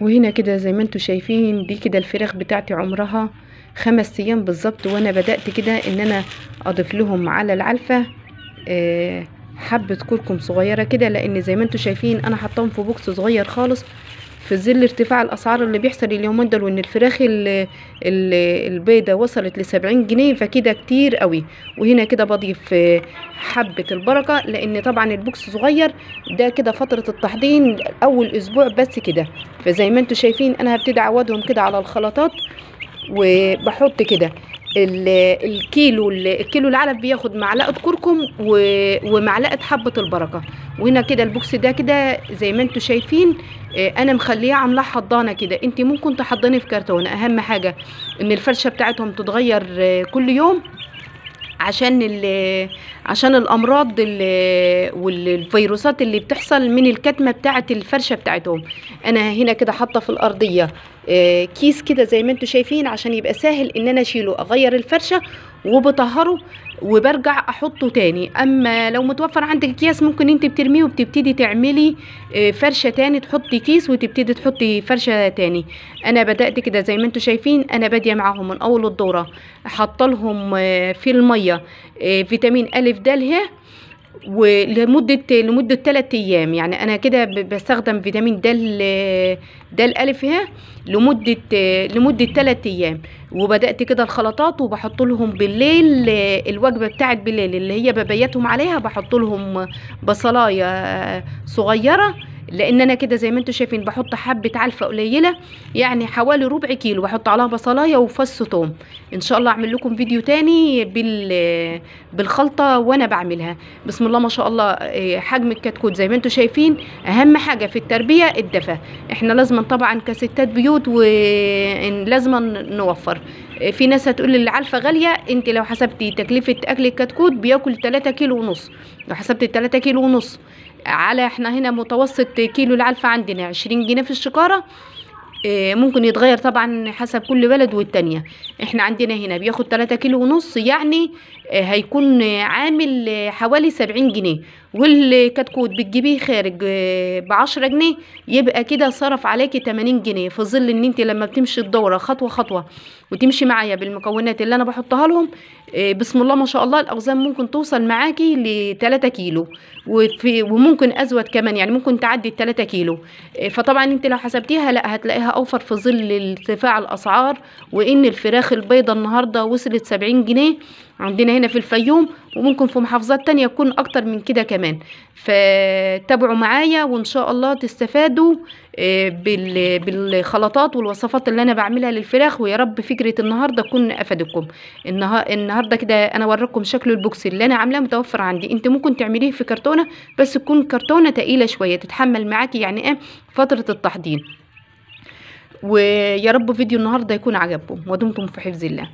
وهنا كده زي ما انتم شايفين دي كده الفراخ بتاعتي عمرها 5 ايام بالظبط، وانا بدأت كده ان انا اضيف لهم على العلفة حبة كركم صغيرة كده، لان زي ما انتم شايفين انا حطاهم في box صغير خالص في ظل ارتفاع الاسعار اللي بيحصل اليومين دول، وان الفراخ البيضة وصلت ل70 جنيه، فكده كتير قوي. وهنا كده بضيف حبه البركة، لان طبعا ال box صغير ده كده فترة التحضير اول اسبوع بس كده. فزي ما انتم شايفين انا هبتدي اعودهم كده على الخلطات، وبحط كده الكيلو العلف بياخد معلقه كركم ومعلقة حبه البركة. وهنا كده ال box ده كده زي ما انتم شايفين انا مخليه عاملاه حضانة كده، انت ممكن تحضني في كرتونة. اهم حاجة ان الفرشة بتاعتهم تتغير كل يوم عشان الامراض والفيروسات اللي بتحصل من الكتمه بتاعه الفرشة بتاعتهم. انا هنا كده حاطه في الارضية كيس كده زي ما انتم شايفين عشان يبقى سهل ان انا اشيله، اغير الفرشة وبطهره وبرجع احطه تاني. اما لو متوفر عندك اكياس ممكن انت بترميه وبتبتدي تعملي فرشه تاني، تحطي كيس وتبتدي تحطي فرشه تاني. انا بدات كده زي ما انتم شايفين انا باديه معاهم من اول الدورة، حاطه لهم في المية فيتامين ا د ه ولمده 3 ايام. يعني انا كده بستخدم فيتامين د د الف ه لمدة 3 ايام. وبدات كده الخلطات، وبحط لهم بالليل الوجبة بتاعت بالليل اللي هي ببيتهم عليها، بحط لهم بصلايه صغيرة، لان انا كده زي ما انتم شايفين بحط حبه علفه قليله يعني حوالي ربع كيلو، بحط عليها بصلايه وفص ثوم. ان شاء الله اعمل لكم فيديو تاني بالخلطه وانا بعملها. بسم الله ما شاء الله حجم الكتكوت زي ما انتم شايفين. اهم حاجة في التربية الدفا، احنا لازم طبعا كستات بيوت ولازم نوفر. في ناس هتقول العلفه غالية، انت لو حسبتي تكلفة اكل الكتكوت بياكل 3 كيلو ونص، لو حسبتي 3 كيلو ونص على احنا هنا متوسط كيلو العلفة عندنا 20 جنيه في الشكارة، ممكن يتغير طبعا حسب كل بلد والتانية. احنا عندنا هنا بياخد 3 كيلو ونص، يعني هيكون عامل حوالي 70 جنيه، والكتكوت بتجيبيه خارج ب10 جنيه، يبقى كده صرف عليكي 80 جنيه، في ظل ان انت لما بتمشي الدورة خطوة خطوة وتمشي معايا بالمكونات اللي انا بحطها لهم، بسم الله ما شاء الله الاوزان ممكن توصل معاكي ل 3 كيلو وممكن ازود كمان، يعني ممكن تعدي 3 كيلو. فطبعا انت لو حسبتيها لا هتلاقيها اوفر في ظل ارتفاع الاسعار، وان الفراخ البيضة النهارده وصلت 70 جنيه عندنا هنا في الفيوم، وممكن في محافظات تانية يكون اكتر من كده كمان. فتابعوا معايا وان شاء الله تستفادوا بالخلطات والوصفات اللي انا بعملها للفراخ، ويا رب فكرة النهاردة تكون افادتكم. النهاردة كده انا اوريكم شكل ال box اللي انا عاملاه متوفر عندي، انت ممكن تعمليه في كرتونة بس تكون كرتونة تقيلة شوية تتحمل معاكي يعني ايه فترة التحضير. ويا رب فيديو النهاردة يكون عجبكم، ودمتم في حفظ الله.